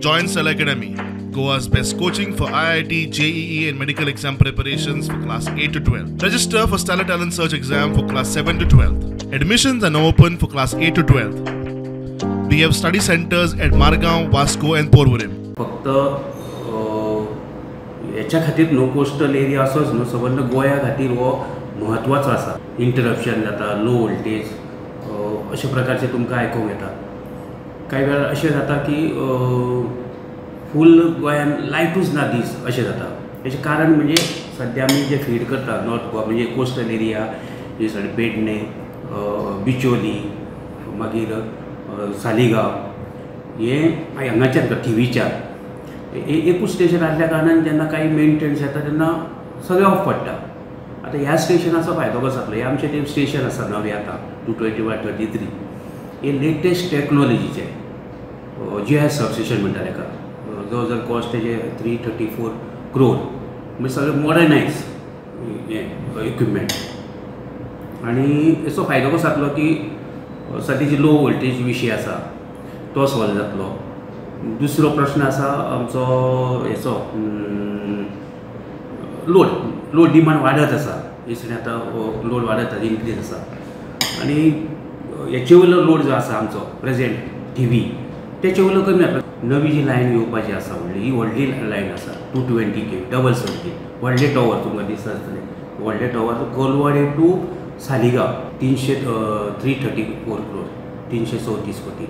Join Stellar Academy, Goa's best coaching for IIT, JEE and medical exam preparations for class 8 to 12. Register for Stellar Talent Search exam for class 7 to 12. Admissions are now open for class 8 to 12. We have study centers at Margao, Vasco and Porvorim. फक्त हेच्या खातीर न्हू, coastal area असोच न्हू, सबंद गोंया खातीर हो म्हत्वाचो आसा. इंटरप्शन जाता, लो वोल्टेज अशे प्रकारचे तुमकां आयकूंक येता. कांय वेळार अशें जाता की फूल गोंयान लायटूच ना दीस अशें जाता. हेचें कारण म्हणजे सद्या आमी जे फीड करता नॉर्थ गोवा म्हणजे कोस्टल एरिया, जे पेडणे, बिचोली, मागीर सालिगांव, हे हांगाच्यान थिवीच्यान एकूच स्टेशन आसल्या कारणान जेन्ना कांय मेंटेनन्स येता तेन्ना सगळें ऑफ पडटा. आतां ह्या स्टेशनाचो फायदो कसो जातलो? हें आमचें तें स्टेशन आसा नवें आतां 220/33, हे लेटेस्ट टॅक्नोलॉजीचें जी एस सबस्टेशन म्हणटा ताका. जवळ जवळ कॉस्ट तेजें 334 क्रोर, म्हणजे सगळें मॉडर्नायज हें इक्विपमेंट. आनी हेचो फायदो कसो जातलो की सद्याची लो वोल्टेज विशय आसा तो सॉल्व जातलो. दुसरो प्रश्न आसा आमचो हेचो लोड, लोड डिमांड वाडत आसा. दिसणे आतां लोड वाडत आसा, इनक्रीज आसा. आनी हेचे वयलो लोड जो आसा आमचो प्रेजेंट थिवी तेचे वयलो कमी जातलो. नवी जी लायन येवपाची आसा व्हडली, ही व्हडली लायन आसा 220 kV double circuit, व्हडले टॉवर तुमकां दिसता आसतलें, व्हडले टॉवर कोलवाडे टू सालिगांव 334 क्रोर, 334 कोटी.